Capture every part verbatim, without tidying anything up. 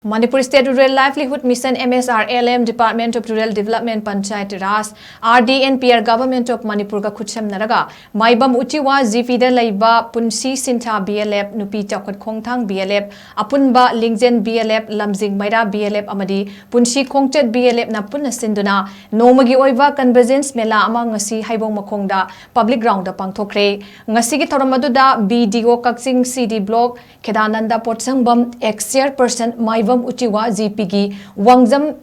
Manipur State Rural Livelihood Mission, M S R L M, Department of Rural Development, Panchayat Raj, R D N P R, Government of Manipur ꯒ ꯈꯨꯠꯁꯝꯅꯔꯒ ꯃꯥꯏꯕꯝ ꯎꯆꯤꯋꯥ G P ꯗ ꯂꯩꯕ ꯄꯨꯟꯁꯤ ꯁꯤꯟꯊꯥ B L F, ꯅꯨꯄꯤ ꯆꯥꯎꯈꯠ ꯈꯣꯡꯊꯥꯡ B L F, ꯑꯄꯨꯟꯕ ꯂꯤꯡꯖꯦꯜ B L F, ꯂꯝꯖꯤꯡ ꯃꯩꯔꯥ B L F ꯑꯃꯗꯤ ꯄꯨꯟꯁꯤ ꯈꯣꯡꯆꯠ B L F ꯅ ꯄꯨꯟꯅ ꯁꯤꯟꯗꯨꯅ ꯅꯣꯡꯃꯒꯤ ꯑꯣꯏꯕ Convergence ꯃꯦꯂꯥ ꯑꯃ ꯉꯁꯤ ꯍꯩꯕꯣꯡ ꯃꯈꯣꯡꯗ public ground ꯗ ꯄꯥꯡꯊꯣꯛꯈ꯭ꯔꯦ꯫ ꯉꯁꯤꯒꯤ ꯊꯧꯔꯝ ꯑꯗꯨꯗ B D O ꯀꯛꯆꯤꯡ C D Block ꯈꯦꯗꯥꯅꯟꯗ ꯄꯣꯠꯁꯪꯕꯝ, ex chairperson ꯃꯥꯏꯕꯝ ꯎꯆꯤꯋꯥ G P ꯒꯤ ꯋꯥꯡꯖꯝ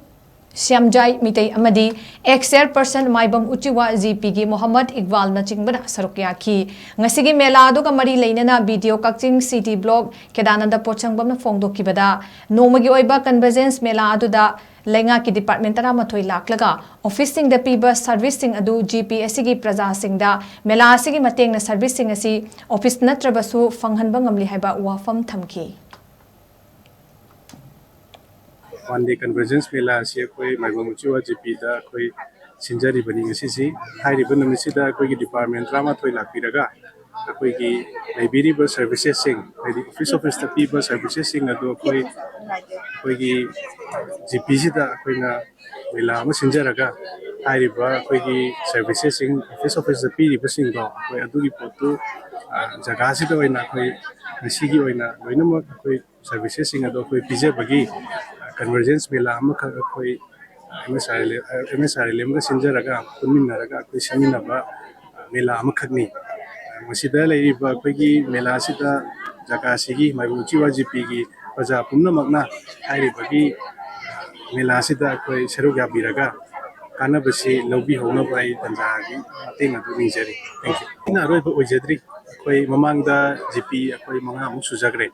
ꯁ꯭ꯌꯥꯝꯖꯥꯏ ꯃꯤꯇꯩ ꯑꯃꯗꯤ ex chairperson ꯃꯥꯏꯕꯝ ꯎꯆꯤꯋꯥ G P ꯒꯤ ꯃꯣꯍꯝꯃꯗ ꯏꯛꯕꯥꯜꯅꯆꯤꯡꯕꯅ ꯁꯔꯨꯛ ꯌꯥꯈꯤ꯫ ꯉꯁꯤꯒꯤ ꯃꯦꯂꯥ ꯑꯗꯨꯒ ꯃꯔꯤ ꯂꯩꯅꯅ B D O ꯀꯛꯆꯤꯡ C D Block ꯈꯦꯗꯥꯅꯟꯗ ꯄꯣꯠꯁꯪꯕꯝꯅ ꯐꯣꯡꯗꯣꯛꯈꯤꯕꯗ, ꯅꯣꯡꯃꯒꯤ ꯑꯣꯏꯕ Convergence ꯃꯦꯂꯥ ꯑꯗꯨꯗ ꯂꯩꯉꯥꯛꯀꯤ department ꯇꯔꯥꯃꯥꯊꯣꯏ ꯂꯥꯛꯂꯒ officeꯁꯤꯡꯗ ꯄꯤꯕ serviceꯁꯤꯡ ꯑꯗꯨ G P ꯑꯁꯤꯒꯤ ꯄ꯭ꯔꯖꯥꯁꯤꯡꯗ ꯃꯦꯂꯥ ꯑꯁꯤꯒꯤ ꯃꯇꯦꯡꯅ serviceꯁꯤꯡ ꯑꯁꯤ office ꯅꯠꯇ꯭ꯔꯕꯁꯨ ꯐꯪꯍꯟꯕ ꯉꯝꯂꯤ ꯍꯥꯏꯕ ꯋꯥꯐꯝ ꯊꯝꯈꯤ꯫ One day Convergence ꯃꯦꯂꯥ ꯑꯁꯤ ꯑꯩꯈꯣꯏ ꯃꯥꯏꯕꯝ ꯎꯆꯤꯋꯥ G P ꯗ ꯑꯩꯈꯣꯏ ꯁꯤꯟꯖꯔꯤꯕꯅꯤ ꯉꯁꯤꯁꯤ꯫ ꯍꯥꯏꯔꯤꯕ ꯅꯨꯃꯤꯠꯁꯤꯗ ꯑꯩꯈꯣꯏꯒꯤ department ꯇꯔꯥꯃꯥꯊꯣꯏ ꯂꯥꯛꯄꯤꯔꯒ ꯑꯩꯈꯣꯏꯒꯤ ꯂꯩꯕꯤꯔꯤꯕ servicesꯁꯤꯡ, ꯍꯥꯏꯗꯤ office officeꯇ ꯄꯤꯕ servicesꯁꯤꯡ ꯑꯗꯨ ꯑꯩꯈꯣꯏ, ꯑꯩꯈꯣꯏꯒꯤ G Pꯁꯤꯗ ꯑꯩꯈꯣꯏꯅ ꯃꯦꯂꯥ ꯑꯃ ꯁꯤꯟꯖꯔꯒ ꯍꯥꯏꯔꯤꯕ ꯑꯩꯈꯣꯏꯒꯤ servicesꯁꯤꯡ office officeꯇ ꯄꯤꯔꯤꯕꯁꯤꯡꯗꯣ ꯑꯩꯈꯣꯏ ꯑꯗꯨꯒꯤ ꯄꯣꯠꯇꯨ, ꯑ, ꯖꯒꯥꯁꯤꯗ ꯑꯣꯏꯅ ꯑꯩꯈꯣꯏ ꯉꯁꯤꯒꯤ ꯑꯣꯏꯅ ꯂꯣꯏꯅꯃꯛ ꯑꯩꯈꯣꯏ servicesꯁꯤꯡ ꯑꯗꯣ ꯑꯩꯈꯣꯏ ꯄꯤꯖꯕꯒꯤ, ꯑ, Convergence ꯃꯦꯂꯥ ꯑꯃꯈꯛ ꯑꯩꯈꯣꯏ, ꯑ, M S R L M, ꯑ, M S R L Mꯒ ꯁꯤꯟꯖꯔꯒ ꯄꯨꯟꯃꯤꯟꯅꯔꯒ ꯑꯩꯈꯣꯏ ꯁꯤꯟꯃꯤꯟꯅꯕ, ꯑ, ꯃꯦꯂꯥ ꯑꯃꯈꯛꯅꯤ꯫ ꯑ, ꯃꯁꯤꯗ ꯂꯩꯔꯤꯕ ꯑꯩꯈꯣꯏꯒꯤ ꯃꯦꯂꯥꯁꯤꯗ ꯖꯒꯥꯁꯤꯒꯤ ꯃꯥꯏꯕꯝ ꯎꯆꯤꯋꯥ G Pꯒꯤ ꯄ꯭ꯔꯖꯥ ꯄꯨꯝꯅꯃꯛꯅ ꯍꯥꯏꯔꯤꯕꯒꯤ, ꯑ, ꯃꯦꯂꯥꯁꯤꯗ ꯑꯩꯈꯣꯏ ꯁꯔꯨꯛ ꯌꯥꯕꯤꯔꯒ ꯀꯥꯟꯅꯕꯁꯤ ꯂꯧꯕꯤꯍꯧꯅꯕ ꯑꯩ ꯇꯟꯖꯥꯒꯤ ꯃꯇꯦꯡ ꯑꯗꯨ ꯅꯤꯖꯔꯤ꯫ Thank you꯫ ꯑꯩꯅ ꯑꯔꯣꯏꯕ ꯑꯣꯏꯖꯗ꯭ꯔꯤ꯫ ꯑꯩꯈꯣꯏ ꯃꯃꯥꯡꯗ G P ꯑꯩꯈꯣꯏ ꯃꯉꯥꯃꯨꯛ ꯁꯨꯖꯈ꯭ꯔꯦ꯫